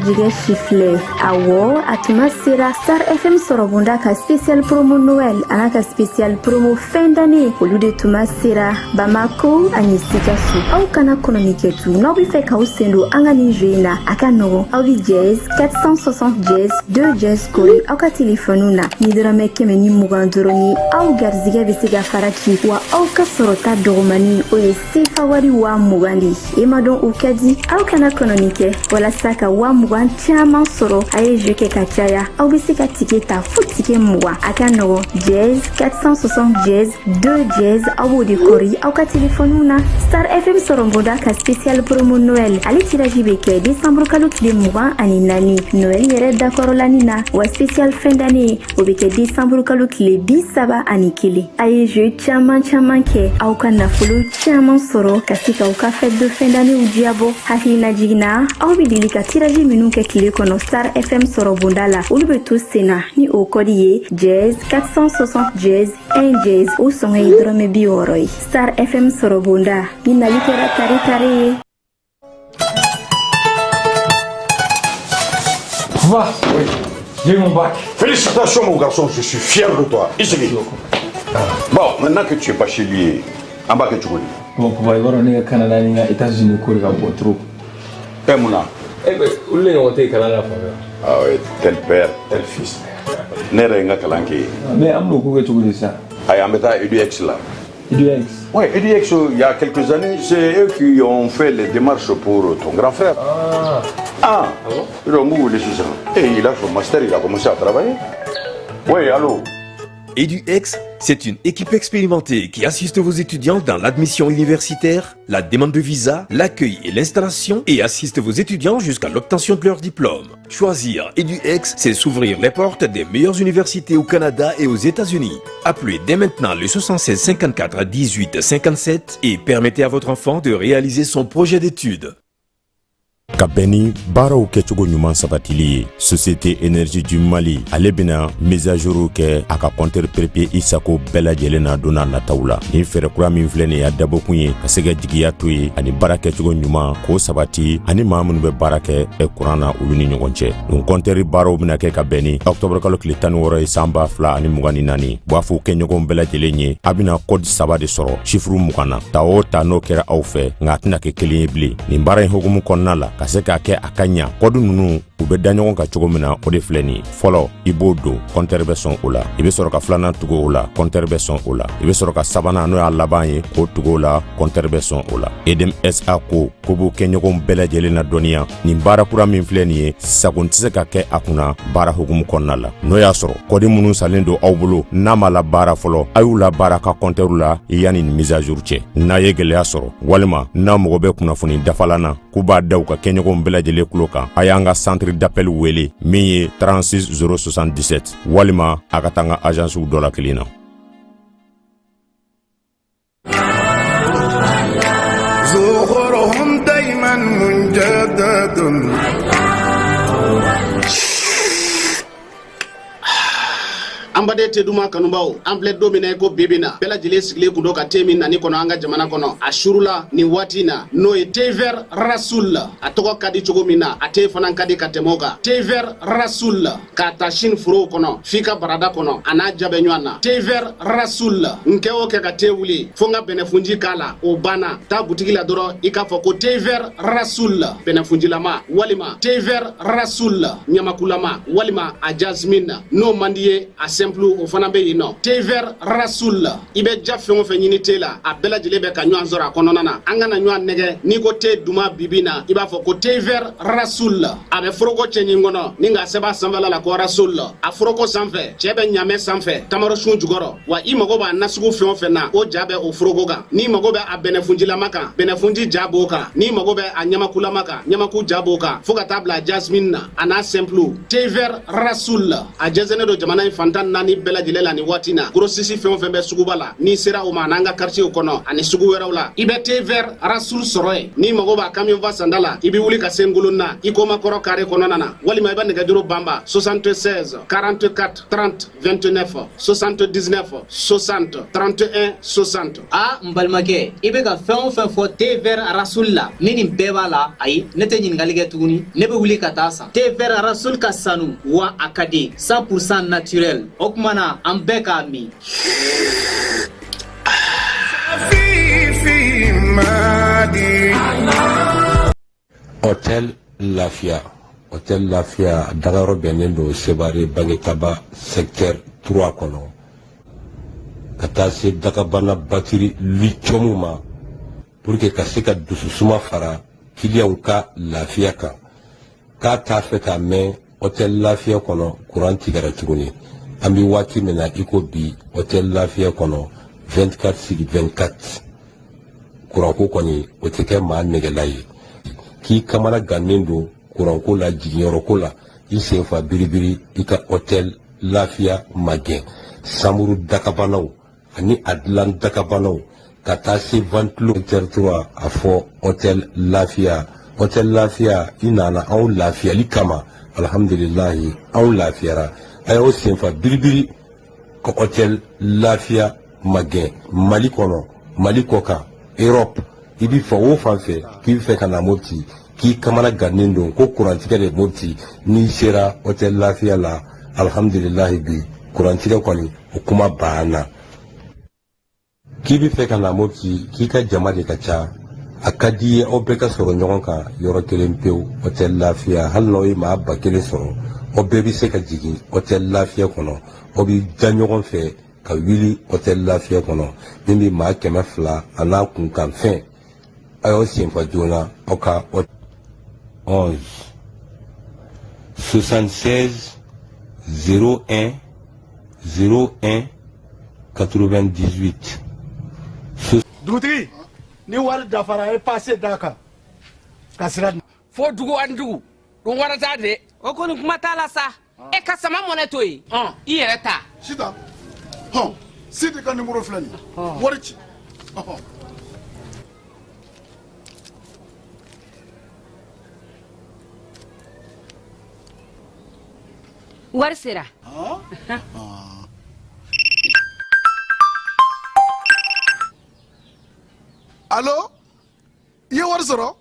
Garijɛgɛ sifilɛ. Awɔ, a tuma sera. Star FM sɔrɔbonda ka spécial promo Noël an'a ka spécial promo fin d'année, olu de tuma sera Bamako ani Sikaso. Aw kana kɔnɔni kɛ tu. N'aw bɛ fɛ k'aw sen don an ka nin jeu in na, a ka nɔgɔn. Aw bɛ dièse 460 dièse 2 dièse kori aw ka telefɔniw na. Ni dɔrɔmɛ 120 dɔrɔn ye, aw garizigɛ bɛ se ka fara ci, wa aw ka sɔrɔta dɔgɔmani, o ye sefa wari 20 000 de ye. E ma dɔn, o ka di. Aw kana kɔnɔni kɛ. Walasa ka 20 000 caman sɔrɔ, a ye jeu kɛ ka caya. Aw bɛ se ka ticket ta fo ticket 20. A ka nɔgɔn, dièse 460 dièse 2 dièse, aw b'o de kɔri aw ka telefɔniw na. Star FM sɔrɔbonda ka spécial promo Noël, ale tirage bɛ kɛ décembre kalo tile 24, Noël yɛrɛ dakɔrɔlani na, wa spécial fin d'année, o bɛ kɛ décembre kalo tile 31. A ye jeu caman caman kɛ, aw ka nafolo caman sɔrɔ ka se k'aw ka fête de fin d'année diyabɔ. Hakilina jiginna, aw bɛ deli ka tirage minnu kɛ tile kɔnɔ Star FM sɔrɔbonda la, olu bɛ to sen na ni o code ye dièse 460 dièse 1 dièse. O sɔngɔ ye dɔrɔmɛ 60 ye. Star FM sɔrɔbonda ni nali kɛra tare tare ye. Va. Oui. J'ai mon bac. Félicitations, mon garçon, je suis fier de toi. Ici. Bon, maintenant que tu es bachelier, an b'a kɛ cogo di? Bon, papa, i b'a dɔn ne ka Canada ni n ka États-Unis ko de ka bon trop. Eh, mun na? Eh ben, olu de ɲɔgɔn tɛ yen kalan na fan fɛ. Ah oui, tel père, tel fils. Ne yɛrɛ ye n ka kalan kɛ yen. Mais an bɛn'o ko kɛ cogo di sisan? Ayi, an bɛ taa EDUX la. EDUX. Oui, EDUX, il y a quelques années, c'est eux qui ont fait les démarches pour ton grand frère. Ah. Ah, Ah bon? Ils ont wele sisan. Et il a son master, il a commencé à travailler. Oui, allô? EduX, c'est une équipe expérimentée qui assiste vos étudiants dans l'admission universitaire, la demande de visa, l'accueil et l'installation et assiste vos étudiants jusqu'à l'obtention de leur diplôme. Choisir EduX, c'est s'ouvrir les portes des meilleures universités au Canada et aux États-Unis. Appelez dès maintenant le 76 54 18 57 et permettez à votre enfant de réaliser son projet d'études. Ka bɛn ni baaraw kɛcogo ɲuman sabatili ye, Société Énergie du Mali, ale bena mise à jour kɛ a ka compteur prépayé i sago bɛɛ lajɛlen na don n'a nataw la. Nin fɛɛrɛ kura min filɛ nin y'a dabɔkun ye ka se ka jigiya to ye ani baara kɛcogo ɲuman k'o sabati ani maa minnu bɛ baara kɛ kuran na, olu ni ɲɔgɔn cɛ. Nin compteur baaraw bena kɛ ka bɛn ni ɔktɔbr kalo tile 16 ye, san 2024. B'a fɔ kɛɲɔgɔnw bɛɛ lajɛlen ye, a bena code saba de sɔrɔ chiffre 20 na. Ta o ta, n'o kɛra aw fɛ, nka a tɛna kɛ kelen ye bilen. Nin baara in hukumu kɔnɔna la, ka se k'a kɛ a ka ɲa, code ninnu u bɛ da ɲɔgɔn kan cogo min na, o de filɛ nin ye. Fɔlɔ, i b'o don, compteur bɛ sɔn o la. I bɛ sɔrɔ ka filanan tugu o la, compteur bɛ sɔn o la. I bɛ sɔrɔ ka sabanan, n'o y'a laban ye, k'o tugu o la, compteur bɛ sɔn o la. Edm SA ko ko b'u kɛɲɔgɔnw bɛɛ lajɛlen na dɔnniya, nin baara kura min filɛ nin ye, sagon tɛ se ka kɛ a kunna baara hukumu kɔnɔna la. N'o y'a sɔrɔ code minnu salen don aw bolo, n'a ma la baara fɔlɔ, a y'u la baara ka compteur la yanni nin mise à jour cɛ. N'a ye gwɛlɛya sɔrɔ walima n'a mago bɛ kunnafoni dafalan na, k'u b'a da u ka kɛɲɔgɔnw bɛɛ lajɛlen tulo kan, a y'an ka centre d'appel wele min ye 36 077, walima a ka taa an ka agencew dɔ la kelen na. زخرهم دايما مجدد. An baden te duman kanubaw, an filɛ don min na i ko bibi na, bɛɛ lajɛlen sigilen kun don ka te min nani kɔnɔ an ka jamana kɔnɔ. A surula nin waati na, n'o ye thé vert Rasoul. A tɔgɔ ka di cogo min na, a te fana ka di ka tɛmɛ o kan. Thé vert Rasoul, k'a ta sini forow kɔnɔ f'i ka barada kɔnɔ, a n'a ja bɛ ɲɔgɔn na. Thé vert Rasoul, n kɛ o kɛ ka te wuli fo n ka bɛnɛfunji k'a la, o banna. Taa butigi la dɔrɔn, i k'a fɔ ko thé vert Rasoul bɛnɛfunjilama, walima thé vert Rasoul ɲamakulama, walima a jasmine. N'o man di ye, a simple, o fana bɛ yen nɔ. Thé vert Rasoul, i bɛ ja fɛn o fɛn ɲini te la, a bɛɛ lajɛlen bɛ ka ɲɔgɔn sɔrɔ a kɔnɔna na. An kana ɲɔgɔn nɛgɛ. N'i ko te duman bibi na, i b'a fɔ ko thé vert Rasoul. A bɛ foroko cɛɲi kɔnɔ ni k'a sɛbɛn a sanfɛla la ko Rasoul. A foroko sanfɛ, cɛ bɛ ɲamɛ sanfɛ tamaro sun jukɔrɔ. Wa i mago b'a nasugu fɛn o fɛn na, o ja bɛ o foroko kan. N'i mago bɛ a bɛnɛfunjilama kan, bɛnɛfunji ja b'o kan. N'i mago bɛ a ɲamakulama kan, ɲamaku ja b'o kan, fo ka taa bila jasmine na, a n'a simple. Thé vert Rasoul, a jɛnsɛnnen don jamana in fan 14. naani bɛɛ lajɛlen la nin waati na. Grossiste fɛn o fɛn bɛ suguba la, n'i sera o ma an'an ka quartier kɔnɔ ani sugu wɛrɛw la, i bɛ thé vert Rasoul sɔrɔ yen. N'i mago b'a camion fa sanda la, i bɛ wuli ka se Ngolonna Ikoma kɔrɔ carré kɔnɔna na, walima i bɛ nɛgɛjuru banba 76 44 30 29, 79 60 31 60. A n balimakɛ, i bɛ ka fɛn o fɛn fɔ thé vert Rasoul la, ni nin bɛɛ b'a la, ayi, ne tɛ ɲininkali kɛ tuguni, ne bɛ wuli ka taa san. Thé vert Rasoul ka sanu wa a ka di, 100% naturel. O tuma na an bɛɛ k'a min. Hôtel Lafiya, Hôtel Lafiya dagayɔrɔ bɛnnen don Sevare Bangekaba secteur 3 kɔnɔ, ka taa se dagabana batiri lithium ma pour que ka se ka dususuma fara kiliyanw ka lafiya kan. K'a t'a fɛ k'a mɛn Hôtel Lafiya kɔnɔ kuran tigɛra tuguni. An bɛ waati min na i ko bi, Hôtel Lafiya kɔnɔ 24 sur 24 kuranko kɔni o tɛ kɛ maa nɛgɛla ye. K'i kamana gannen don kuranko la, jiginyɔrɔko la, i senfa biribiri i ka Hôtel Lafiya magɛn. Samuru dakabanaw ani a dilan dakabanaw ka taa se ventilo territoire, a fɔ Hôtel Lafiya. Hôtel Lafiya, i nana anw lafiyali kama, alhamdulilahi anw lafiyara. A y'aw senfa biribiri ka Hôtel Lafiya magɛn. Mali kɔnɔ, Mali kɔ kan, Europe, i bɛ fan o fan fɛ k'i bɛ fɛ ka na Mopti, k'i kamana gannen don ko kurantigɛ de Mopti, n'i sera Hôtel Lafiya la, alhamdulilahi bi kurantigɛ kɔni o kuma banna. K'i bɛ fɛ ka na Mopti, k'i ka jama de ka ca, a ka di i ye aw bɛɛ ka sɔrɔ ɲɔgɔn kan yɔrɔ kelen pewu, Hôtel Lafiya, hali n'aw ye maa 1000 sɔrɔ, aw bɛɛ bɛ se ka jigin Hôtel Lafiya kɔnɔ, aw bɛ da ɲɔgɔn fɛ ka wuli Hôtel Lafiya kɔnɔ min bɛ maa 200 a n'a kunkanfɛn. A y'aw senfa joona aw ka 11 76 01 01 98. Dugutigi, ni wari dafara, e passe d'a kan ka sira. Fo dugu ani dugu ɗum waɗata de. O kɔni kuma t'a la sa, e ka sama mɔnɛ to yen, i yɛrɛ ta. Sitan hɔn, Sidi ka nimoro filɛ nin ye, wari ci ɔhɔn. Wari sera. Alo, i ye wari sɔrɔ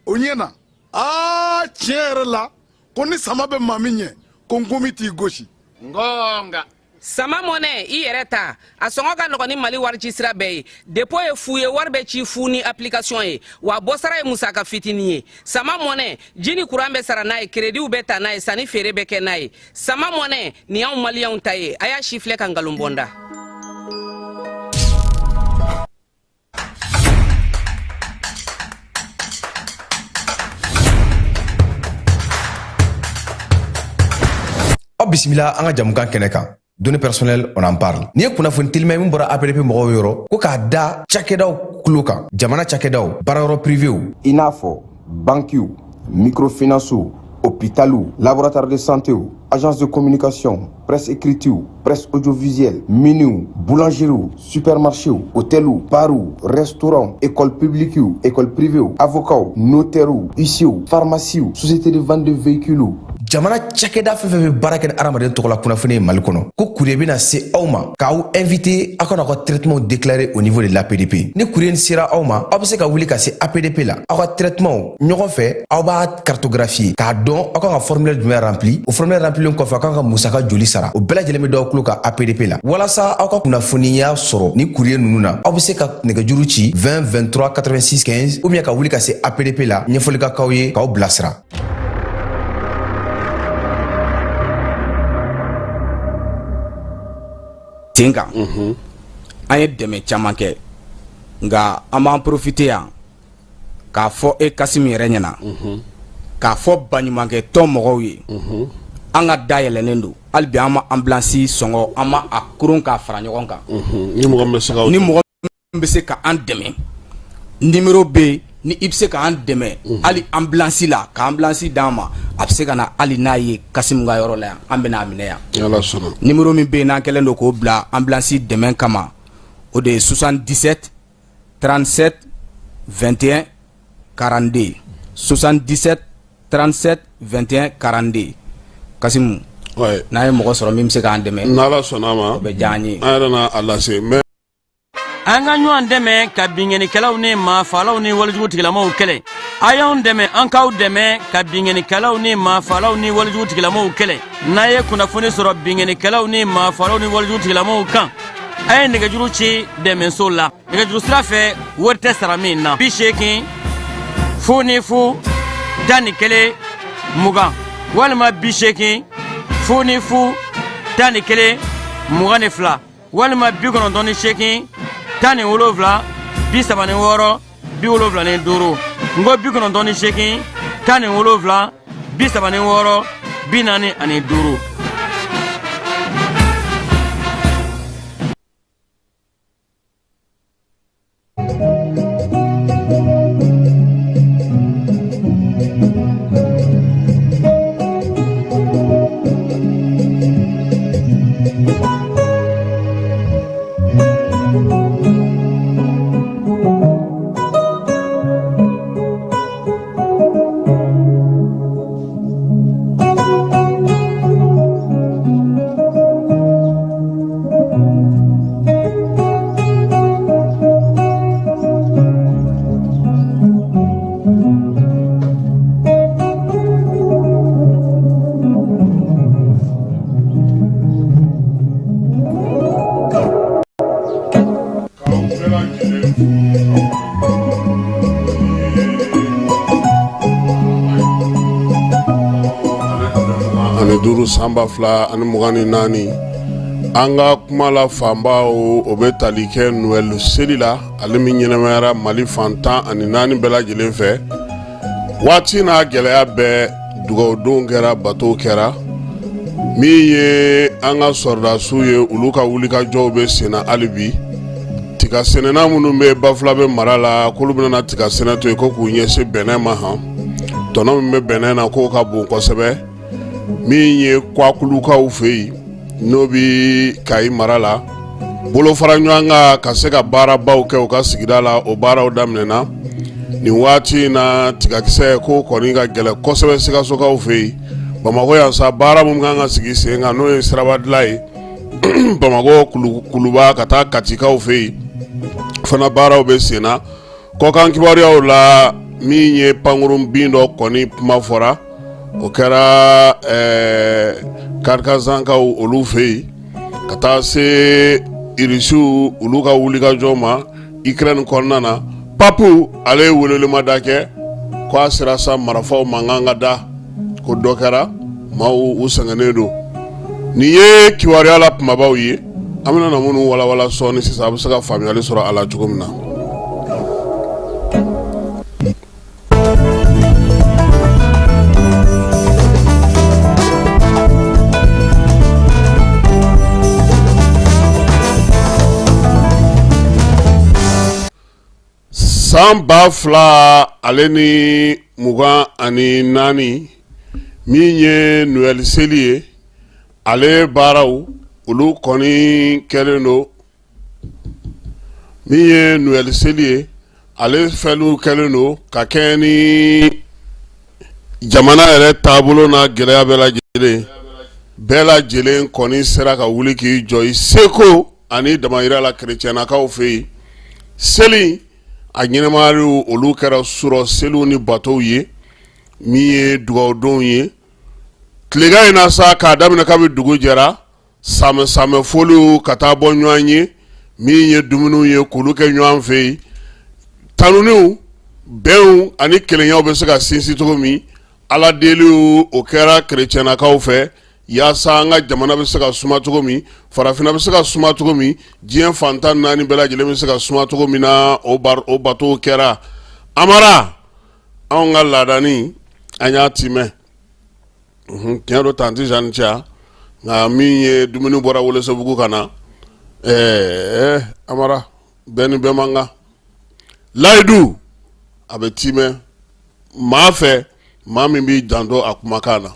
o ɲɛ na. Aa, tiɲɛ yɛrɛ la, ko ni sama bɛ maa min ɲɛ, ko nkomi t'i gosi. Ngonga. Sama mɔnɛ, i yɛrɛ ta, a sɔngɔ ka nɔgɔn ni Mali wari ci sira bɛɛ ye. Dépôt ye fu ye, wari bɛ ci fu ni application ye, wa bɔsara ye musaka fitinin ye. Sama mɔnɛ, ji ni kuran bɛ sara n'a ye, créditw bɛ ta n'a ye, sanni feere bɛ kɛ n'a ye. Sama mɔnɛ nin y'anw maliyɛnw ta ye. A y'a si filɛ ka nkalon bɔ n da. Aw bisimila an ka jamukan kɛnɛ kan, données personnelles, on en parle. N'i ye kunnafoni telima ye min bɔra APDP mɔgɔw yɔrɔ, ko k'a da cakɛdaw kulo kan, jamana cakɛdaw, baarayɔrɔ privéw, i n'a fɔ bankiw, microfinancew, hôpitaliw, laboratoire de santéw, agence de communication, presse écritew, presse audiovisuelle, miniw, boulangeriew, supermarchéw, hôteliw, barw, restaurant, école publiquew, école privéw, avocats, notairew, huissierw, pharmaciew, société de vente de véhicules. Jamana cakɛda fɛn fɛn bɛ baara kɛ ni hadamaden tɔgɔla kunnafoni ye Mali kɔnɔ, ko courrier bɛna se aw ma k'aw invité aw ka n'aw ka traitement déclarer au niveau de l'APDP. Ni courrier sera aw ma, aw bɛ se ka wuli ka se APDP la, aw ka traitement ɲɔgɔn fɛ, aw b'a cartographier k'a dɔn aw kan ka formulaire jumɛn rempli. O formulaire remplilen kɔfɛ, aw kan ka musaka joli sara, o bɛɛ lajɛlen bɛ d'aw tulo kan APDP la. Walasa aw ka kunnafoniya sɔrɔ ni courrier ninnu na, aw bɛ se ka nɛgɛjuru ci 20 23 86 15 ou bien ka wuli ka se APDP la, ɲɛfɔli ka k'aw ye k'aw bilasira. Sen kan, an ye dɛmɛ caman kɛ, nka an b'an profiter yan k'a fɔ e Kassim yɛrɛ ɲɛna, k'a fɔ baɲumankɛ tɔn mɔgɔw ye, an ka da yɛlɛnnen don hali bi. An ma ambulance sɔngɔ, an ma a koron k'a fara ɲɔgɔn kan. Ni mɔgɔ min bɛ se ka Ni mɔgɔ min bɛ se ka an dɛmɛ, numéro bɛ yen. Ni i bɛ se k'an dɛmɛ hali ambulance la, ka ambulance d'an ma, a bɛ se ka na hali n'a ye Kasimu ka yɔrɔ la yan, an bɛna a minɛ yan. Ala sɔnna. Numéro min bɛ yen n'an kɛlen don k'o bila ambulance dɛmɛ kama, o de ye 77 37 21 42, 77 37 21 42. Kasimu, n'an ye mɔgɔ sɔrɔ min bɛ se k'an dɛmɛ, n'Ala sɔnna a ma, o bɛ diya an ye. An yɛrɛ na a lase mais An ka ɲɔgɔn dɛmɛ ka binkannikɛlaw ni maafalaw ni walejugu tigilamaw kɛlɛ. A y'anw dɛmɛ, an k'aw dɛmɛ ka binkannikɛlaw ni maafalaw ni walejugu tigilamaw kɛlɛ. N'a ye kunnafoni sɔrɔ binkannikɛlaw ni maafalaw ni walejugu tigilamaw kan, a ye nɛgɛjuru ci dɛmɛso la nɛgɛjuru sira fɛ, wari tɛ sara min na: 80 00 11 20 walima 80 00 11 22 walima 98 17 36 75. N ko 98 17 36 45. Ani duuru, san 2024, an ka kuma la fanba, o bɛ tali kɛ Noël seli la, ale min ɲɛnamayara Mali fan 14 bɛɛ lajɛlen fɛ. Waati n'a gɛlɛya bɛɛ, dugawudon kɛra, bato kɛra. Min ye an ka sɔrɔdasiw ye, olu ka wulikajɔw bɛ senna hali bi. Tiga sɛnɛna minnu bɛ Bafulabɛ mara la, k'olu bɛna tiga sɛnɛ to yen ko k'u ɲɛsin bɛnɛ ma. Han, tɔnɔ min bɛ bɛnɛ na, k'o ka bon kosɛbɛ. Min ye Kwakulukaw fɛ yen, n'o bɛ Kayi mara la, bolo fara ɲɔgɔn kan ka se ka baarabaw kɛ u ka sigida la, o baaraw daminɛna nin waati in na. Tigakisɛ ko kɔni ka gɛlɛn kosɛbɛ Sikasokaw fɛ yen. Bamakɔ yan sa, baara min kan ka sigi sen kan, n'o ye siraba dilan ye Bamakɔ Kuluba ka taa Katikaw fɛ yen fana, baaraw bɛ sen na. Kɔkan kibaruyaw la, min ye pankurun bin dɔ kɔni kuma fɔra, o kɛra Karikazankaw olu fɛ yen, ka taa se Irisiw olu ka wulikajɔ ma Ukraine kɔnɔna na. Pape, ale ye welewelemada kɛ ko a sera sa, marifaw mankan ka da, ko dɔ kɛra, maaw u sɛgɛnnen don. Nin ye kibaruya la kumabaw ye, an bɛna na minnu walawala sɔɔni sisan, a bɛ se ka faamuyali sɔrɔ a la cogo min na. San 2024, min ye Noël seli ye, ale baaraw olu kɔni kɛlen don. Min ye Noël seli ye, ale fɛliw kɛlen don ka kɛ ni jamana yɛrɛ taabolo n'a gɛlɛya bɛɛ lajɛlen. Bɛɛ lajɛlen kɔni sera ka wuli k'i jɔ i seko ani damayira la kerecɛnnakaw fɛ yen. Seli a ɲɛnamayaliw olu kɛra surɔ seliw ni batow ye, min ye dugawudonw ye tilegan in na sa, k'a daminɛ kabi dugu jɛra, samɛ samɛ foliw ka taa bɔ ɲɔgɔn ye, min ye dumuniw ye k'olu kɛ ɲɔgɔn fɛ yen, tanuniw, bɛnw ani kelenyaw bɛ se ka sinsin cogo min. Ala deliw o kɛra kerecɛnnakaw fɛ yaasa an ka jamana bɛ se ka suma cogo min, farafinna bɛ se ka suma cogo min, diɲɛ fan 14 bɛɛ lajɛlen bɛ se ka suma cogo min na. O batow kɛra. Amara, anw ka laadani, an y'a timɛ. Tiɲɛ don, tanti Jeanne cɛ, nka min ye dumuni bɔra Welesebugu ka na, ɛɛ Amara, bɛɛ ni bɛɛ man kan. Layidu. a bɛ timɛ maa fɛ, maa min b'i janto a kumakan na.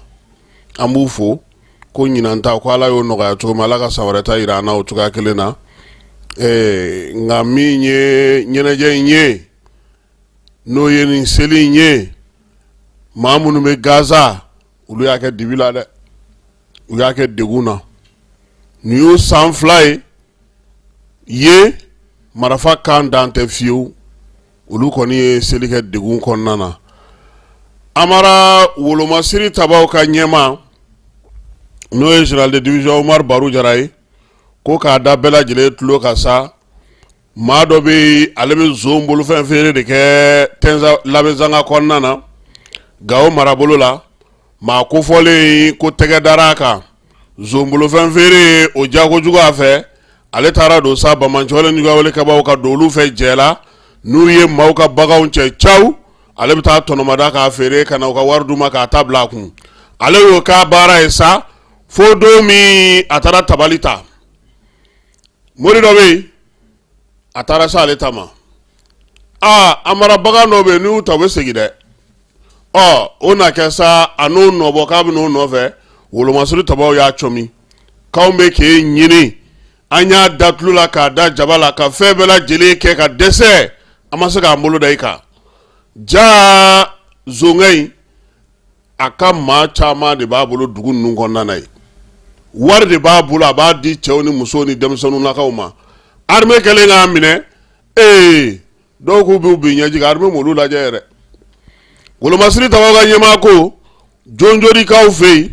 An b'u fo ko ɲinan ta ko Ala y'o nɔgɔya cogo min, Ala ka san wɛrɛ ta yira an na o cogoya kelen na. Nka min ye ɲɛnajɛ in ye, n'o ye nin seli in ye, maa minnu bɛ Gaza, olu y'a kɛ dibi la dɛ, u y'a kɛ degun na. Nin y'u san 2 ye ye marafa kan dan tɛ fiyewu. Olu kɔni ye seli kɛ degun kɔnɔna na. Amara wolomasiri tabaw ka ɲɛmaa, n'o ye général de division Umaru Baru Jara ye, ko k'a da bɛɛ lajɛlen tulo kan sa, maa dɔ bɛ yen, ale bɛ zon bolofɛn feere de kɛ Tɛnza Labezanga kɔnɔna na, Gawo marabolo la. Maa kofɔlen ko tɛgɛ dara a kan zon bolofɛn feere o jagojugu a fɛ. Ale taara don sa banbaanciwale ni juguyawalekɛbaaw ka don olu fɛ jɛ la, n'u ye maaw ka baganw cɛ caw, ale bɛ taa tɔnɔmada k'a feere ka na u ka wari d'u ma k'a ta bila a kun. Ale y'o k'a baara ye sa fo don min a taara tabali ta. Mori dɔ bɛ yen, a taara se ale ta ma. Aa, Amara, bagan dɔw bɛ yen, n'u y'u ta u bɛ segin dɛ. Ɔ o na kɛ sa, a n'o nɔbɔ k'a bɛ n'o nɔfɛ. Wolomasiri tabaw y'a cɔmi k'anw bɛ k'e ɲini, an y'a da tulu la k'a da jaba la ka fɛn bɛɛ lajɛlen kɛ ka dɛsɛ, an ma se k'an bolo da i kan. Ja zonkɛ in, a ka maa caman de b'a bolo dugu ninnu kɔnɔna na yen, wari de b'a bolo, a b'a di cɛw ni musow ni denmisɛnninw lakaw ma. Armée kɛlen k'a minɛ, ee dɔw k'u b'u bin ɲɛji kan, armée m'olu lajɛ yɛrɛ. Wolomasiri tabaw ka ɲɛmaa ko jonjorikaw fɛ yen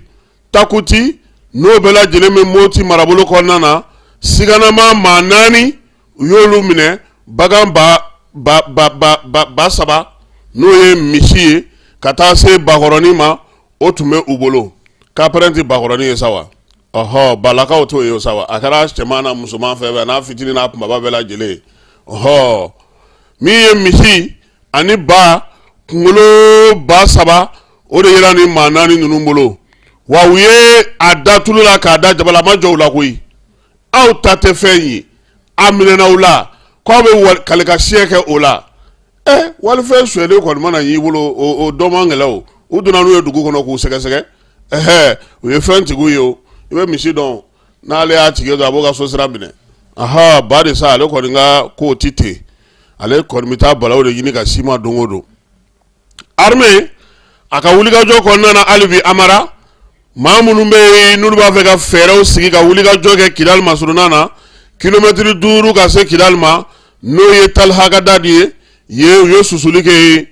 Takuti, n'o bɛɛ lajɛlen bɛ Moti marabolo kɔnɔna na, siganama maa 4 u y'olu minɛ, bagan 3000, n'o ye misi ye, ka taa se bakɔrɔnin ma, o tun bɛ u bolo. Kapɛrɛn tɛ bakɔrɔnin ye sa wa? Ɔhɔ, balakaw t'o ye sa wa? A kɛra cɛman n'a musoman fɛn fɛn, n'a fitinin n'a kunbaba bɛɛ lajɛlen ye. Ɔhɔ, min ye misi ani ba kunkolo 3000, o de yera ni maa 4 ninnu bolo. Wa u ye a da tulu la k'a da jaba la, a ma jɔ u la koyi. Aw ta tɛ fɛn ye, a minɛna aw la k'aw bɛ kalikasiyɛn kɛ o la. Ɛ walifɛn sonyɛlen kɔni mana y'i bolo, o dɔ man gɛlɛn. O u donna n'u ye dugu kɔnɔ k'u sɛgɛsɛgɛ. Ɛhɛ, u ye fɛn tigiw ye. O i bɛ misi dɔn, n'ale y'a tigi dɔn, a b'o ka so sira minɛ. Aha, ba de sa, ale kɔni ka kow tɛ ten, ale kɔni bɛ taa balawu de ɲini ka s'i ma don o don. Armée a ka wulikajɔ kɔnɔna na hali bi, Amara, maa minnu bɛ yen n'olu b'a fɛ ka fɛɛrɛw sigi ka wulikajɔ kɛ Kidali masurunna na, kilomɛtiri 5 ka se Kidali ma, n'o ye Talihakadadi ye yen, u ye susuli kɛ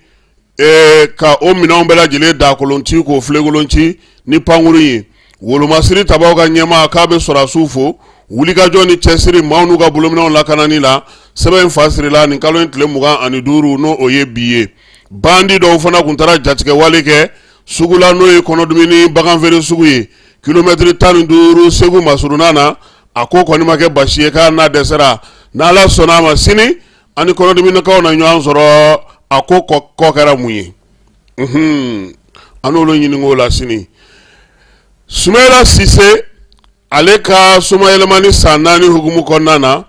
yen ka o minɛnw bɛɛ lajɛlen dakolon ci k'o filenkolon ci ni pankurun ye. Wolomasiri tabaw ka ɲɛmaa k'a bɛ sɔrɔdasiw fo wulikajɔ ni cɛsiri maaw n'u ka bolominɛnw lakanani la. Sɛbɛn in fa sirila nin kalo in tile 25, n'o o ye bi ye. Bandi dɔw fana tun taara jatigɛwale kɛ sugu la, n'o ye kɔnɔdumuni baganfeere sugu ye, kilomɛtiri 15 Segu masurunna na. A ko kɔni ma kɛ basi ye k'a n'a dɛsɛra. N'Ala sɔnna a ma, sini an ni kɔnɔdiminikaw na ɲɔgɔn sɔrɔ. A ko kɔ kɛra mun ye? An n'olu ɲininka o la sini. Sumayila Sise, ale ka somayɛlɛmani san 4 hukumu kɔnɔna na,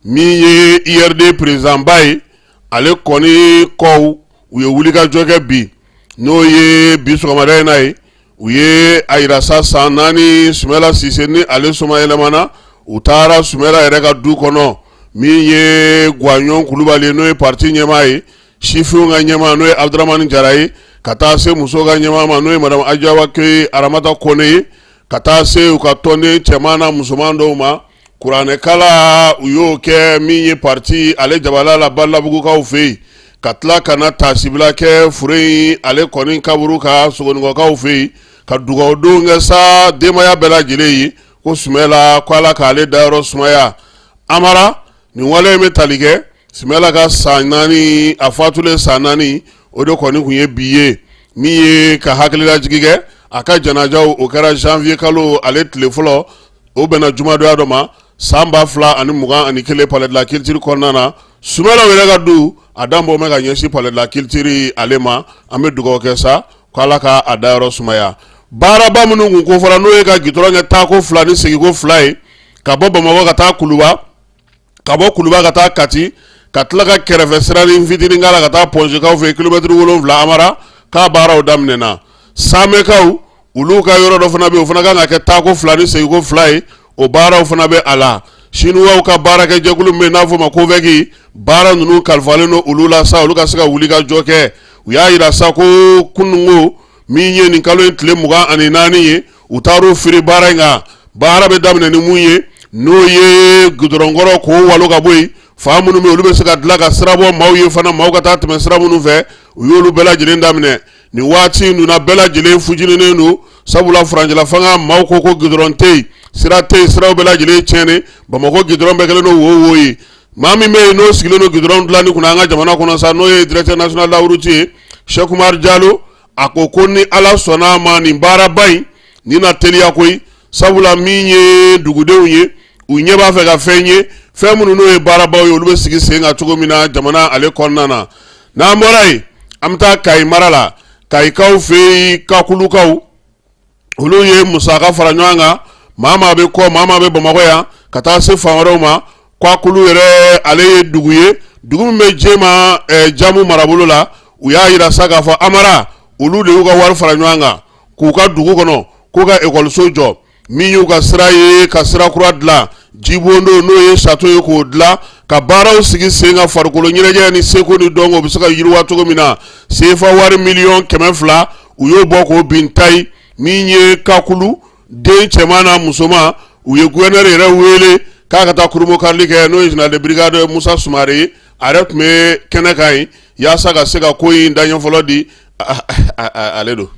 min ye URD président ba ye, ale kɔni kɔw u ye wulikajɔ kɛ bi, n'o ye bi sɔgɔmada in na ye. U ye a yira sa, san 4 Sumayila Sise ni ale somayɛlɛmana, u taara Sumayila yɛrɛ ka du kɔnɔ. Min ye Guwaɲɔn Kulubali ye, n'o ye parti ɲɛmaa ye, sifinw ka ɲɛmaa, n'o ye Abudramani Jara ye, ka taa se musow ka ɲɛmaa ma, n'o ye madame Ajawake Aramata Kone ye, ka taa se u ka tɔnden cɛman n'a musoman dɔw ma. Kuranɛkala u y'o kɛ min ye parti ale jabala la Balabugukaw fɛ yen, ka tila ka na taasibila kɛ fure in ale kɔni kaburu kan Sogonikɔkaw fɛ yen, ka dugawudon kɛ sa denbaya bɛɛ lajɛlen ye ko Sumayila ko Ala k'ale dayɔrɔ sumaya. Amara, nin wale in bɛ tali kɛ Sumayila ka san 4, a fatulen san 4, o de kɔni tun ye bi ye. Min ye ka hakililajigi kɛ, a ka janajaw o kɛra janvier kalo ale tile fɔlɔ, o bɛnna jumadonya dɔ ma san 2021, palais de la culture kɔnɔna na. Sumayila yɛrɛ ka du a danbɔ bɛ ka ɲɛsin palais de la culture ale ma. An bɛ dugawu kɛ sa ko Ala ka a dayɔrɔ sumaya. Baaraba minnu kun kofɔra, n'o ye ka gitɔrɔn kɛ taako 2 ni seginko 2 ye, ka bɔ Bamakɔ ka taa Kuluba, ka bɔ Kuluba ka taa Kati, ka tila ka kɛrɛfɛ siranin fitinin k'a la ka taa pɔnzekaw fɛ yen kilomɛtiri 7 Amara k'a baaraw daminɛna. Samɛkaw olu ka yɔrɔ dɔ fana bɛ yen, o fana kan ka kɛ taako 2 ni seginko 2 ye, o baaraw fana bɛ a la. Sinuwaw ka baarakɛjɛkulu min bɛ yen n'a fɔ ma COVEC, baara ninnu kalifalen don olu la sa, olu ka se ka wuli ka jɔ kɛ. U y'a jira sa ko kununko min ye nin kalo in tile 24 ye, u taar'u firi baara in kan. Baara bɛ daminɛ ni mun ye, n'o ye gudɔrɔnkɔrɔ k'o walo ka bɔ yen, fan minnu bɛ olu bɛ se ka dilan ka sira bɔ maaw ye fana, maaw ka taa tɛmɛ sira minnu fɛ, u y'olu bɛɛ lajɛlen daminɛ. Nin waati ninnu na bɛɛ lajɛlen fujininen don, sabula furancɛla fanga maaw ko ko gudɔrɔn tɛ yen, sira tɛ yen, siraw bɛɛ lajɛlen tiɲɛnen, Bamakɔ gudɔrɔn bɛɛ kɛlen don wo wo ye. Maa min bɛ yen n'o sigilen don gudɔrɔn dilanni kunna an ka jamana kɔnɔ sa, n'o ye directeur national de la route ye, Cheikh Oumar Diallo, a ko ko ni Ala sɔnna a ma nin baaraba in nin na teliya koyi, sabula min ye dugudenw ye, u ɲɛ b'a fɛ ka fɛn ye, fɛn minnu n'o ye baarabaw ye, olu bɛ sigi sen kan cogo min na jamana ale kɔnɔna na. N'an bɔra yen, an bɛ taa Kayi mara la. Kayikaw fɛ yen, Kakulukaw, olu ye musaka fara ɲɔgɔn kan, maa maa bɛ kɔ, maa maa bɛ Bamakɔ yan ka taa se fan wɛrɛw ma. Kakulu yɛrɛ ale ye dugu ye, dugu min bɛ Jema jamu marabolo la. U y'a jira sa k'a fɔ Amara, olu de y'u ka wari fara ɲɔgɔn kan k'u ka dugu kɔnɔ k'u ka ekɔliso jɔ, min y'u ka sira ye ka sira kura dilan, jibondo n'o ye château ye k'o dilan, ka baaraw sigi sen kan, farikolo ɲɛnajɛ ni seko ni dɔnko bɛ se ka yiriwa cogo min na. Sefa wari miliyɔn 200 u y'o bɔ k'o bin tayi. Min ye Kakulu den cɛman n'a musoman, u ye gouverneur yɛrɛ wele k'a ka taa kurunbonkarili kɛ, n'o ye général de brigade Musa Sumare ye. A yɛrɛ tun bɛ kɛnɛ kan yen yaasa ka se ka ko in daɲɛ fɔlɔ di. Ale don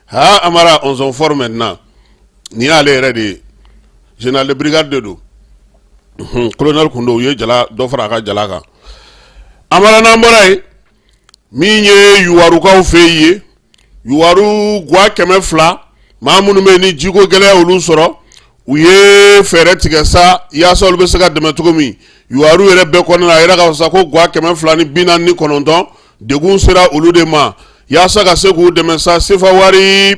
ha Amara, on sont forts maintenant. Nin y'ale yɛrɛ de ye, général de brigade de don, colonel kun don, u ye jala dɔ fara a ka jala kan. Amara, n'an bɔra yen, min ye Yuwarukaw fɛ yen, Yuwaru gwa 200, maa minnu bɛ ni jiko gɛlɛya olu sɔrɔ, u ye fɛɛrɛ tigɛ sa yaasa olu bɛ se ka dɛmɛ cogo min. Yuwaru yɛrɛ bɛɛ kɔnɔna na, a yɛrɛ ka sa ko gwa 249 degun sera olu de ma, yaasa ka se k'u dɛmɛ sa, sefa wari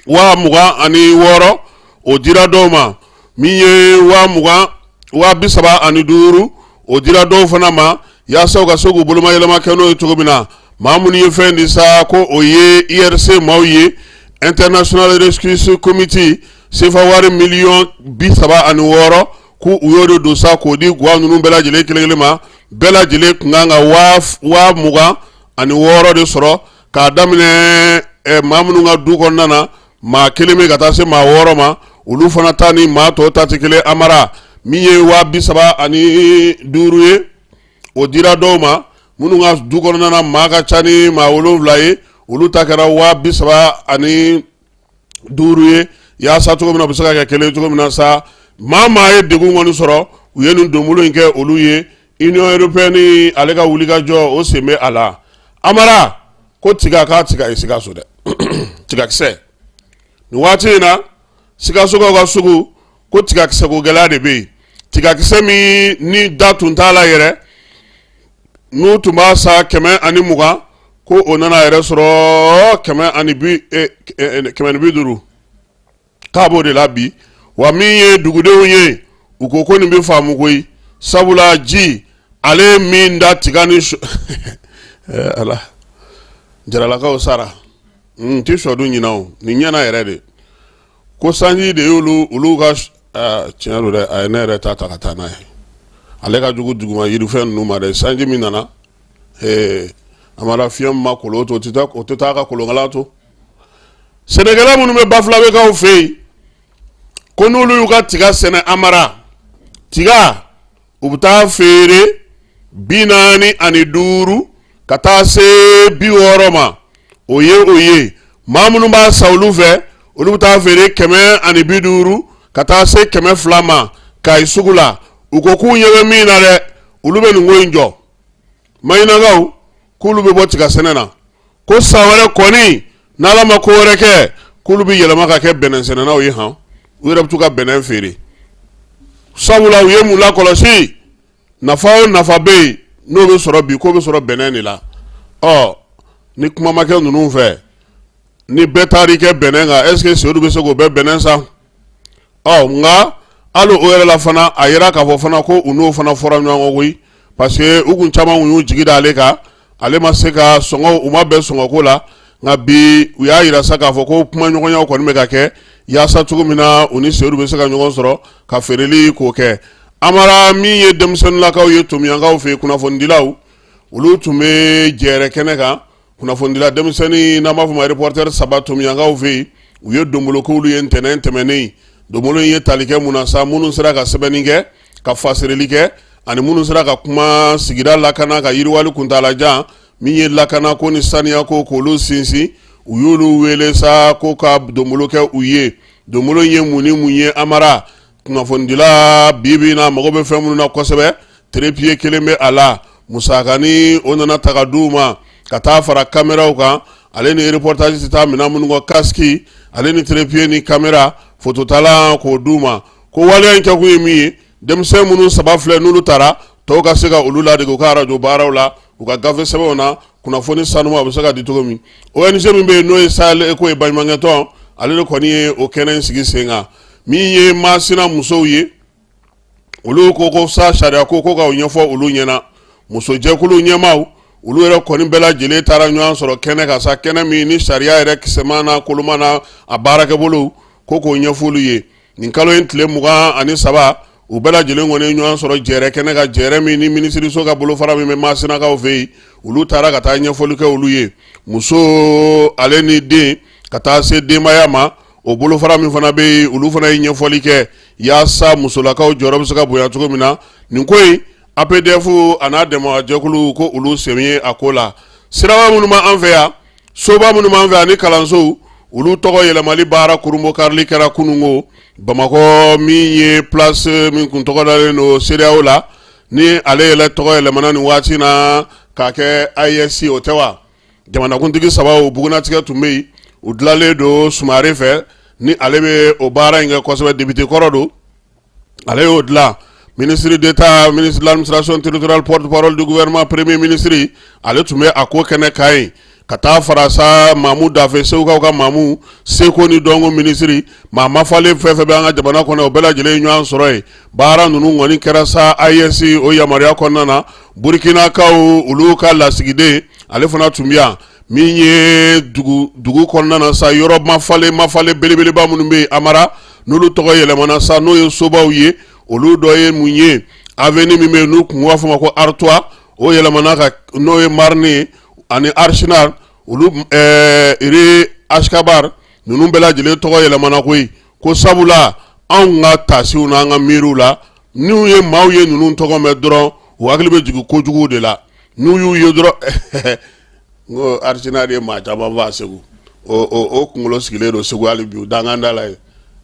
26,000 o dira dɔw ma, min ye 20,000, 35,000 o dira dɔw fana ma, yaasa u ka se k'u bolomayɛlɛma kɛ n'o ye cogo min na. Maa minnu ye fɛn di sa, ko o ye IRC maaw ye, International Rescue Committee, sefa wari miliyɔn 36 k'u u y'o de don sa k'o di gwa ninnu bɛɛ lajɛlen kelen kelen ma. Bɛɛ lajɛlen tun kan ka 26,000 de sɔrɔ, k'a daminɛ maa minnu ka du kɔnɔna na maa kelen bɛ ka taa se maa wɔɔrɔ ma, olu fana ta ni maa tɔw ta tɛ kelen. Amara, min ye 35,000 ye, o dira dɔw ma. Minnu ka du kɔnɔna na maa ka ca ni maa wolonwula ye, olu ta kɛra 35,000 ye, yaasa cogo min na u bɛ se ka kɛ kelen cogo min na sa. Maa maa ye degun kɔni sɔrɔ, u ye nin donbolo in kɛ olu ye. Union européenne ale ka wulikajɔ o sen bɛ a la. Amara, ko tiga k'a tiga ye Sikaso dɛ, tigakisɛ nin waati in na Sikasokaw ka sugu ko tigakisɛko gɛlɛya de bɛ yen. Tigakisɛ min ni da tun t'a la yɛrɛ, n'u tun b'a san 120, ko o nana yɛrɛ sɔrɔ 150, k'a b'o de la bi. Wa min ye dugudenw ye, u ko ko nin bɛ faamu koyi, sabula ji ale min da tiga ni ala jaralakaw sara n tɛ sɔdun ɲinan o, nin ɲɛna yɛrɛ de ko sanji de y'olu olu ka tiɲɛ don dɛ. A ye ne yɛrɛ ta ta ka taa n'a ye, ale ka jugu duguma yirifɛn ninnu ma dɛ. Sanji min nana, Amara, fiɲɛ ma kolon to, o tɛ taa ka kolonkala to. Sɛnɛkɛla minnu bɛ Bafulabɛkaw fɛ yen, ko n'olu y'u ka tiga sɛnɛ, Amara, tiga u bɛ taa feere 45 ka taa se 60 ma, o ye o ye. Maa minnu b'a san olu fɛ, olu bɛ taa feere 150 ka taa se 200 ma Kayi sugu la. U ko k'u ɲɛ bɛ min na dɛ, olu bɛ nin ko in jɔ. Maɲinakaw k'olu bɛ bɔ tiga sɛnɛ na, ko san wɛrɛ kɔni n'Ala ma ko wɛrɛ kɛ, k'olu bɛ yɛlɛma ka kɛ bɛnɛ sɛnɛnaw ye han, u yɛrɛ bɛ t'u ka bɛnɛ feere, sabula u ye mun lakɔlɔsi, nafa o nafa bɛ yen n'o bɛ sɔrɔ bi, k'o bɛ sɔrɔ bɛnɛ de la. Ɔ ni kuma ma kɛ ninnu fɛ, ni bɛɛ taar'i kɛ bɛnɛ kan, est ce que Seyidu bɛ se k'o bɛɛ bɛnɛ san? Ɔ nka Hali o yɛrɛ la fana, a yira k'a fɔ fana ko u n'o fana fɔra ɲɔgɔn kɔ koyi, parce que u kun caman kun y'u jigi da ale kan, ale ma se ka sɔngɔ, u ma bɛn sɔngɔko la. Nka bi u y'a yira sa k'a fɔ ko kumaɲɔgɔnyaw kɔni bɛ ka kɛ yaasa cogo min na u ni Seyidu bɛ se ka ɲɔgɔn sɔrɔ ka feereli k'o kɛ. Amara, min ye denmisɛnninlakaw ye Tomiyankaw fɛ yen, kunnafonidilaw, olu tun bɛ jɛrɛ kɛnɛ kan. Kunnafonidila denmisɛnnin n'an b'a fɔ ma reporter saba Tomiyankaw fɛ yen, u ye donbolo k'olu ye ntɛnɛn tɛmɛnen. Donbolo in ye tali kɛ mun na sa? Minnu sera ka sɛbɛnni kɛ, ka fasirili kɛ, ani minnu sera ka kuma sigida lakana ka yiriwali kuntaalajan min ye lakanako ni saniyako k'olu sinsin, u y'olu wele sa ko ka donbolo kɛ u ye. Donbolo in ye mun ni mun ye? Amara, kunnafonidila bi bi na mago bɛ fɛn minnu na kosɛbɛ, trépied kelen bɛ a la, musakani o nana ta ka di u ma ka taa fara kameraw kan, ale ni reportage tɛ taa minɛn minnu kɔ, casque ale ni trépied ni kamera fototala k'o d'u ma. Ko waleya in kɛkun ye min ye, denmisɛn minnu saba filɛ n'olu taara, tɔw ka se ka olu ladege u ka arajo baaraw la, u ka gafe sɛbɛnw na, kunnafoni sanuma a bɛ se ka di cogo min. ONG min bɛ yen n'o ye Sahel Eco ye, baɲumankɛtɔn, ale de kɔni ye o kɛnɛ in sigi sen kan. Min ye Masina musow ye, olu ko ko sa sariya ko ko ka o ɲɛfɔ olu ɲɛna. Musojɛkulu ɲɛmaaw, olu yɛrɛ kɔni bɛɛ lajɛlen taara ɲɔgɔn sɔrɔ kɛnɛ kan sa, kɛnɛ min ni sariya yɛrɛ kisɛman n'a koloma n'a a baarakɛbolo ko k'o ɲɛfɔ olu ye. Nin kalo in tile 23, u bɛɛ lajɛlen kɔni ye ɲɔgɔn sɔrɔ jɛrɛ kɛnɛ kan, jɛrɛ min ni minisiriso ka bolofara min bɛ Masinakaw fɛ yen. Olu taara ka taa ɲɛfɔli kɛ olu ye, muso ale ni den ka taa se denbaya ma. O bolofara min fana bɛ yen, olu fana ye ɲɛfɔli kɛ yaasa musolakaw jɔyɔrɔ bɛ se ka bonya cogo min na. Nin ko in, APDF a n'a dɛmɛjɛkulu ko olu sen ye a ko la. Siraba minnu b'an fɛ yan, soba minnu b'an fɛ yan ni kalansow, olu tɔgɔ yɛlɛmali baara kurunbonkarili kɛra kununko Bamakɔ. Min ye place min kun tɔgɔ dalen don CEDEAO la, ni ale yɛrɛ tɔgɔ yɛlɛmana nin waati na k'a kɛ AES, o tɛ wa? Jamanakuntigi saba o bugunnatigɛ tun bɛ yen, u dilanlen don Sumare fɛ, ni ale bɛ o baara in kɛ kosɛbɛ, député kɔrɔ don, ale y'o dilan. Ministre d'État, ministre de l'administration territoriale, porte-parole du gouvernement, premier ministre, ale tun bɛ a ko kɛnɛ kan yen, ka taa fara sa Mamu Dafe, Segukaw ka Mamu, seko ni dɔnko minisiri. Maa mafalen fɛn fɛn bɛ an ka jamana kɔnɔ, o bɛɛ lajɛlen ye ɲɔgɔn sɔrɔ yen. Baara ninnu kɔni kɛra sa AES o yamaruya kɔnɔna na. Burukinakaw, olu ka lasigiden, ale fana tun bɛ yan. Min ye dugu kɔnɔna na sa, yɔrɔ mafalen mafalen belebeleba minnu bɛ yen, Amara, n'olu tɔgɔ yɛlɛmana sa, n'o ye sobaw ye, olu dɔ ye mun ye? Avenue min bɛ yen n'u tun b'a fɔ ma ko Artois, o yɛlɛmana ka n'o ye Marne ye, ani Archinard, olu rue Ashkabar, ninnu bɛɛ lajɛlen tɔgɔ yɛlɛmana koyi. Ko sabula anw ka tasiw n'an ka miiriw la, n'u ye maaw ye ninnu tɔgɔ mɛn dɔrɔn, u hakili bɛ jigin kojugu de la. N'u y'u ye dɔrɔn, n ko Archinard ye maa caman faa Segu, o kunkolo sigilen don Segu hali bi, danganda la yen,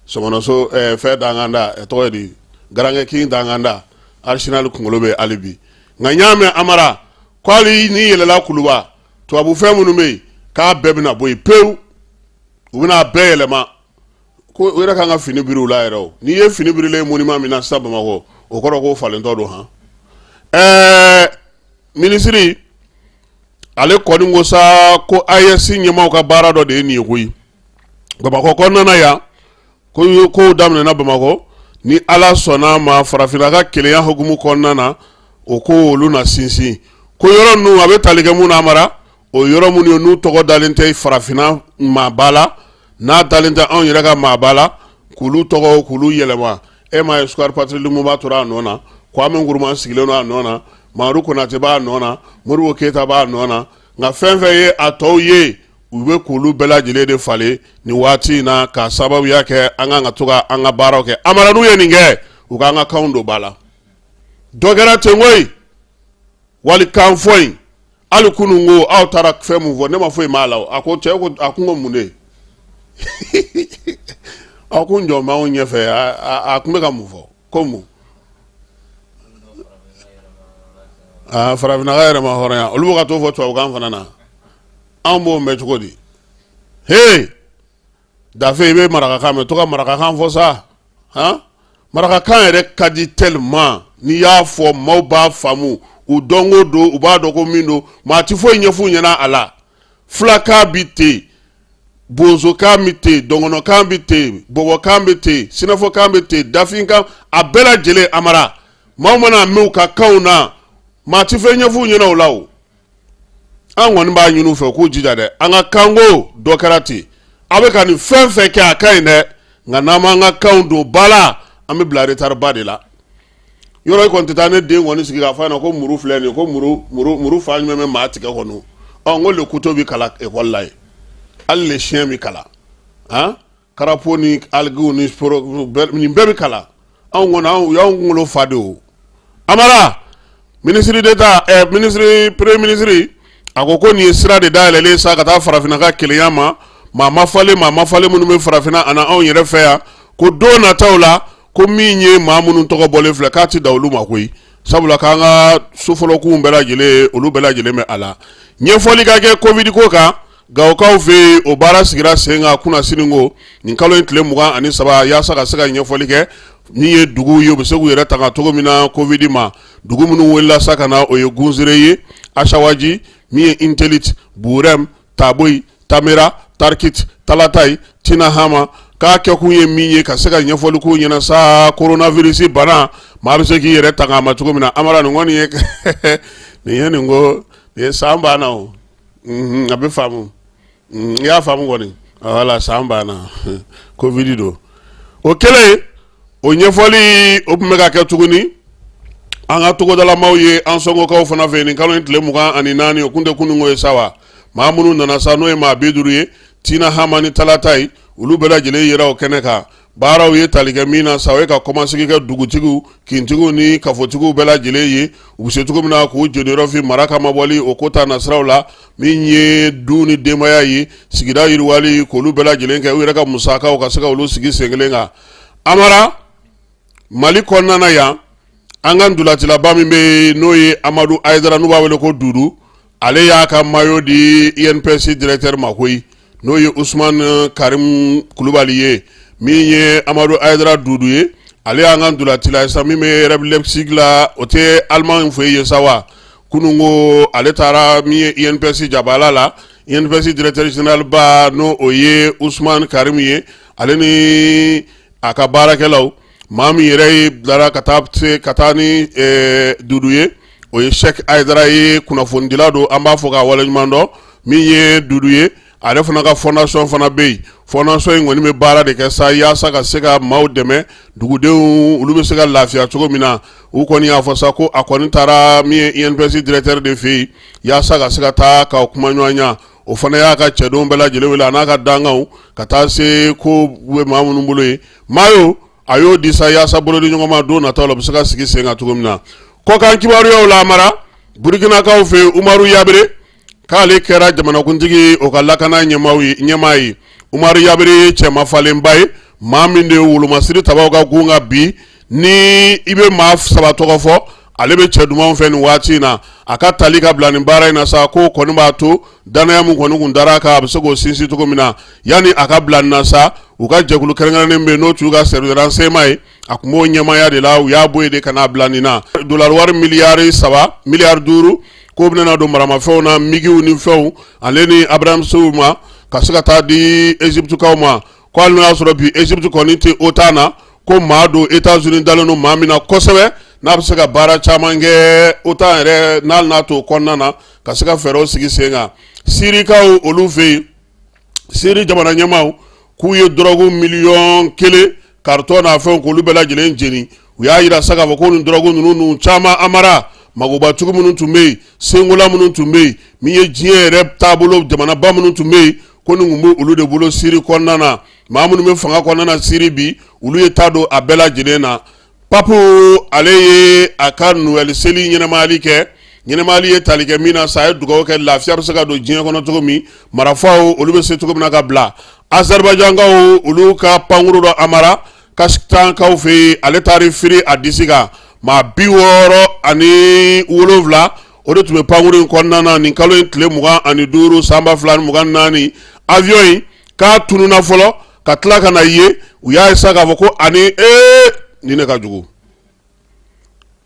sɔmɔnɔso fɛn danganda, tɔgɔ ye di, garankɛ kin danganda, Archinard kunkolo bɛ hali bi. Nka n y'a mɛn, Amara, ko hali n'i yɛlɛla Kuluba, tubabu fɛn minnu bɛ yen, k'a bɛɛ bɛna bɔ yen pewu, u bɛna a bɛɛ yɛlɛma. Ko u yɛrɛ kan ka fini biri u la yɛrɛ. O n'i ye fini birilen monument min na sisan Bamakɔ, o kɔrɔ k'o falentɔ don. Han, ɛɛ minisiri ale kɔni ko sa ko AES ɲɛmaaw ka baara dɔ de ye nin ye koyi. Bamakɔ kɔnɔna na yan, ko kow daminɛna Bamakɔ, ni Ala sɔnna a ma, farafinna ka kelenya hukumu kɔnɔna na, o ko olu na sinsin. Ko yɔrɔ ninnu a bɛ tali kɛ mun na, Amara? O yɔrɔ minnu ye n'u tɔgɔ dalen tɛ farafinna maaba la, n'a dalen tɛ anw yɛrɛ ka maaba la, k'olu tɔgɔ k'olu yɛlɛma. E m'a ye, Square Patrice Lumumba tora a nɔ na, Kwame Nkrumah sigilen don a nɔ na, Mamadu Konate b'a nɔ na, Modibo Keyita b'a nɔ na. Nka fɛn fɛn ye a tɔw ye, u bɛ k'olu bɛɛ lajɛlen de falen nin waati in na, k'a sababuya kɛ an kan ka to ka an ka baaraw kɛ. Amara, n'u ye nin kɛ, u k'an ka kanw don ba la. Dɔ kɛra ten koyi, walikan fɔ in. Hali kunun ko aw taara fɛn mun fɔ, ne ma foyi m'a la. A ko cɛ ko a kun ko mun de aw kun jɔ b'anw ɲɛfɛ? A kun bɛ ka mun fɔ? Ko mun? Aa, farafinna ka yɛrɛma hɔrɔnya, olu bɛ ka t'o fɔ tubabukan fana na, anw b'o mɛn cogo di? He Dafe, i bɛ marakakan mɛn, to ka marakakan fɔ sa. Han, marakakan yɛrɛ ka di tellement, n'i y'a fɔ maaw b'a faamu, u dɔnko don, u b'a dɔn ko min don, maa ti foyi ɲɛf'u ɲɛna a la. Fulakan bi ten. Bozokan bɛ ten, dɔgɔnɔkan bɛ ten, bɔbɔkan bɛ ten, sinafɔkan bɛ ten, dafinkan, a bɛɛ lajɛlen. Amara, maaw mana mɛn u ka kanw na, maa tɛ fɛn ɲɛf'u ɲɛna o la. O an kɔni b'a ɲini u fɛ k'u jija dɛ, an ka kanko dɔ kɛra ten. A bɛ ka nin fɛn fɛn kɛ, a ka ɲi dɛ, nka n'an m'an ka kanw don ba la, an bɛ bila retard ba de la. Yɔrɔ i kɔni tɛ taa ne den kɔni sigi k'a fɔ a ɲɛna ko muru filɛ nin ye, ko muru fan jumɛn bɛ maa tigɛ kɔni. Ɔ n ko le couteau bɛ kalan ekɔli la yen, hali le chien bɛ kalan, han, crapaud ni algues ni nin bɛɛ bɛ kalan. Anw kɔni, anw u y'anw kunkolo fa de. O Amara, ministre d'État, ministre, premier ministre, a ko ko nin ye sira de dayɛlɛlen sa ka taa farafinna ka kelenya ma. Maa mafalen, maa mafalen minnu bɛ farafinna ani anw yɛrɛ fɛ yan, ko don nataw la, ko min ye maa minnu tɔgɔ bɔlen filɛ, k'a tɛ da olu ma koyi, sabula k'an ka sofɔlɔkunw bɛɛ lajɛlen, olu bɛɛ lajɛlen bɛ a la. Ɲɛfɔli ka kɛ Covid ko kan Gawokaw fɛ yen, o baara sigira sen kan kunasini ko nin kalo in tile 23, yaasa ka se ka ɲɛfɔli kɛ min ye dugu ye, u bɛ se k'u yɛrɛ tanga cogo min na Covid ma. Dugu minnu welela sa ka na, o ye Gunzere ye, Asawaji, min ye Intelit, Burɛm, Taboyi, Tamera, Tarikit, Talatayi, Tinahama. K'a kɛkun ye min ye, ka se ka ɲɛfɔli k'u ɲɛna sa coronavirus bana, maa bɛ se k'i yɛrɛ tanga a ma cogo min na. Amara, nin kɔni ye nin ye nin ko nin ye san banna o. A bɛ faamu, i y'a faamu kɔni. Wala san banna, Covid don. O kɛlen, o ɲɛfɔli o tun bɛ ka kɛ tuguni an ka togodalamaw ye, an sɔngokaw fana fɛ nin kalo in tile 24. O kun tɛ kununko ye sa wa. Maa minnu nana sa, n'o ye maa 50 ye, Tina Hama ni Talatayi, olu bɛɛ lajɛlen yera o kɛnɛ kan. Baaraw ye tali kɛ min na sa, o ye ka kɔmasegin kɛ dugutigiw, kintigiw ni kafotigiw bɛɛ lajɛlen ye, u bɛ se cogo min na k'u jeniyɔrɔ fin mara ka mabɔli o ko ta nasiraw la, min ye du ni denbaya ye, sigida yiriwali, k'olu bɛɛ lajɛlen kɛ u yɛrɛ ka musakaw ka se ka olu sigi sen kelen kan. Amara, Mali kɔnɔna na yan, an ka ntolacilaba min bɛ yen, n'o ye Amadu Ayidara, n'u b'a wele ko Dudu, ale y'a ka maillot di INPS directeur ma koyi, n'o ye Usumani Karimu Kulubali ye. Min ye Amadu Ayidara Dudu ye, ale y'an ka ntolacila ye sa min bɛ RB Leipzig la, o tɛ Allemagne fɛ yen sa wa. Kunun ko ale taara min ye INPS jabala la, INPS directeur général ba, n'o o ye Usumani Karimu ye, ale ni a ka baarakɛlaw. Maa min yɛrɛ ye bilara ka taa se ka taa ni Dudu ye, o ye Sɛki Ayidara ye, kunnafonidila don, an b'a fɔ k'a waleɲuman dɔn. Min ye Dudu ye, ale fana ka fondation fana bɛ yen. Fondation in kɔni bɛ baara de kɛ sa yaasa ka se ka maaw dɛmɛ, dugudenw olu bɛ se ka lafiya cogo min na. U kɔni y'a fɔ sa ko a kɔni taara min ye INPS directeur de fɛ yen yaasa ka se ka taa ka kuma ɲɔgɔnya. O fana y'a ka cɛdenw bɛɛ lajɛlen wele, a n'a ka dankanw, ka taa se ko bɛ maa minnu bolo yen, maillot a y'o di sa yaasa bolodi ɲɔgɔn ma don nataw la, u bɛ se ka sigi sen kan cogo min na. Kɔkan kibaruyaw la, Amara, Burukinakaw fɛ yen, Umaru Yabere k'ale kɛra jamanakuntigi, o ka lakana ɲɛmaa ye. Umaru Yabere ye cɛ mafalenba ye, maa min de ye wolomasiri tabaw ka gun kan bi. Ni i bɛ maa saba tɔgɔ fɔ, ale bɛ cɛ dumanw fɛ nin waati in na. A ka tali ka bila nin baara in na sa, ko kɔni b'a to danaya min kɔni kun dara a kan, a bɛ se k'o sinsin cogo min na. Yanni a ka bila nin na sa, u ka jɛkulu kɛrɛnkɛrɛnnen bɛ yen, n'o tun y'u ka service de renseignement ye, a tun b'o ɲɛmaaya de la. U y'a bɔ yen de ka n'a bila nin na. Dolari wari miliyari 3, miliyari 5, k'o bɛna don maramafɛnw na, migiw ni fɛnw, ale ni Abramsiw ma, ka se ka taa di Égyptekaw ma. Ko hali n'o y'a sɔrɔ bi Égypte kɔni tɛ OTAN na, ko maa don États-Unis dalen don maa min na kosɛbɛ, n'a bɛ se ka baara caman kɛ OTAN yɛrɛ n'a n'a t'o kɔnɔna na, ka se ka fɛɛrɛw sigi sen kan. Sirikaw olu fɛ yen, Siri jamana ɲɛmaaw k'u ye dɔrɔgu miliyɔn 1 carton n'a fɛnw k'olu bɛɛ lajɛlen jeni. U y'a jira sa k'a fɔ ko nin dɔrɔgu ninnu caman, Amara, magobatigiw minnu tun bɛ yen, senkola minnu tun bɛ yen, min ye diɲɛ yɛrɛ taabolo jamanaba minnu tun bɛ yen, ko nin tun bɛ olu de bolo Siri kɔnɔna na. Maa minnu bɛ fanga kɔnɔna na Siri bi, olu ye ta don a bɛɛ lajɛlen na. Pape, ale ye a ka Noël seli ɲɛnamayali kɛ. Ɲɛnamayali ye tali kɛ min na sa, a ye dugawu kɛ lafiya bɛ se ka don diɲɛ kɔnɔ cogo min, marafaw olu bɛ se cogo min na ka bila. Azerbaïdjankaw olu ka pankuru dɔ, Amara, Kazakhstankaw fɛ yen, ale taara firi a disi kan. Maa 67 o de tun bɛ pankuru in kɔnɔna na nin kalo in tile 25 san 2024. Avion in k'a tununna fɔlɔ ka tila ka na ye. U y'a ye sa k'a fɔ ko ani ee nin de ka jugu,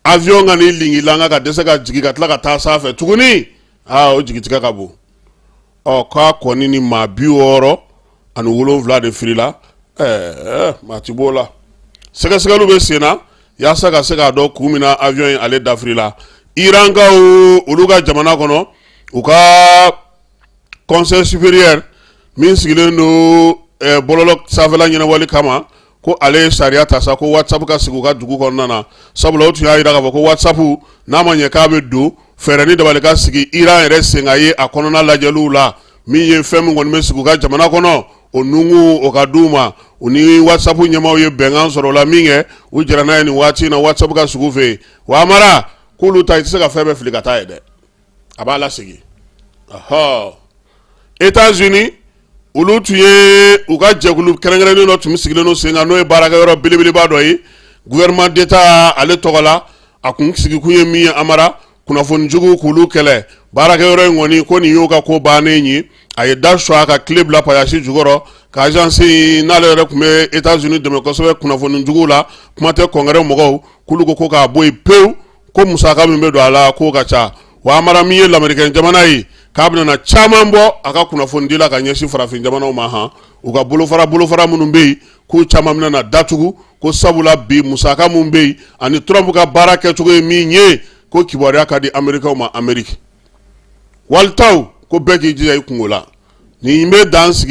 avion ka n'i lingilanga ka dɛsɛ ka jigin ka tila ka taa sanfɛ tuguni, aa o jigitigɛ ka bon. Ɔ k'a kɔni ni maa 60 17 de firila. Ɛɛ, maa ti b'o la. Sɛgɛsɛgɛliw bɛ sen na yaasa ka se k'a dɔn kun min na avion in ale dafirila. Irankaw olu ka jamana kɔnɔ, u ka conseil supérieur min sigilen don bɔlɔlɔ sanfɛla ɲɛnabɔli kama, ko ale ye sariya ta sa ko WhatsApp ka sigi u ka dugu kɔnɔna na, sabula o tun y'a jira k'a fɔ ko WhatsApp n'a ma ɲɛ k'a bɛ don, fɛɛrɛ ni dabali ka sigi Iran yɛrɛ sen ka ye a kɔnɔna lajɛliw la. Min ye fɛn min kɔni bɛ sigi u ka jamana kɔnɔ, o nukun o ka di u ma. U ni WhatsApp ɲɛmaaw ye bɛnkan sɔrɔ o la min kɛ, u jɛra n'a ye nin waati in na WhatsApp ka sigi u fɛ yen. Wa Amara, k'olu ta, i tɛ se ka fɛn bɛɛ fili ka taa ye dɛ, a b'a lasegin. Ɔhɔ, États-Unis olu tun ye u ka jɛkulu kɛrɛnkɛrɛnnen dɔ tun sigilen don sen kan, n'o ye baarakɛyɔrɔ belebeleba dɔ ye gouvernement d'État ale tɔgɔ la. A kun sigikun ye min ye, Amara, kunnafoni jugu k'olu kɛlɛ. Baarakɛyɔrɔ in kɔni, ko nin y'o ka ko bannen ye, a ye da su a ka tile bila payasi jukɔrɔ ka agence n'ale yɛrɛ tun bɛ États-Unis dɛmɛ kosɛbɛ kunnafoni jugu la, kuma tɛ congrès mɔgɔw, k'olu ko k'a bɔ yen pewu, ko musaka min bɛ don a la k'o ka ca. Wa Amara, min ye lamerikɛn jamana ye, k'a bɛna caman bɔ a ka kunnafonidi la ka ɲɛsin farafin jamanaw ma. Han, u ka bolofara minnu bɛ yen, k'u caman bɛna na datugu, ko sabula bi musaka min bɛ yen ani Trump ka baara kɛcogo ye min ye, ko kibaruya ka di Amerikaw ma. Ameriki walitaw ko bɛɛ k'i jija i kungo la, nin bɛ dan sigi.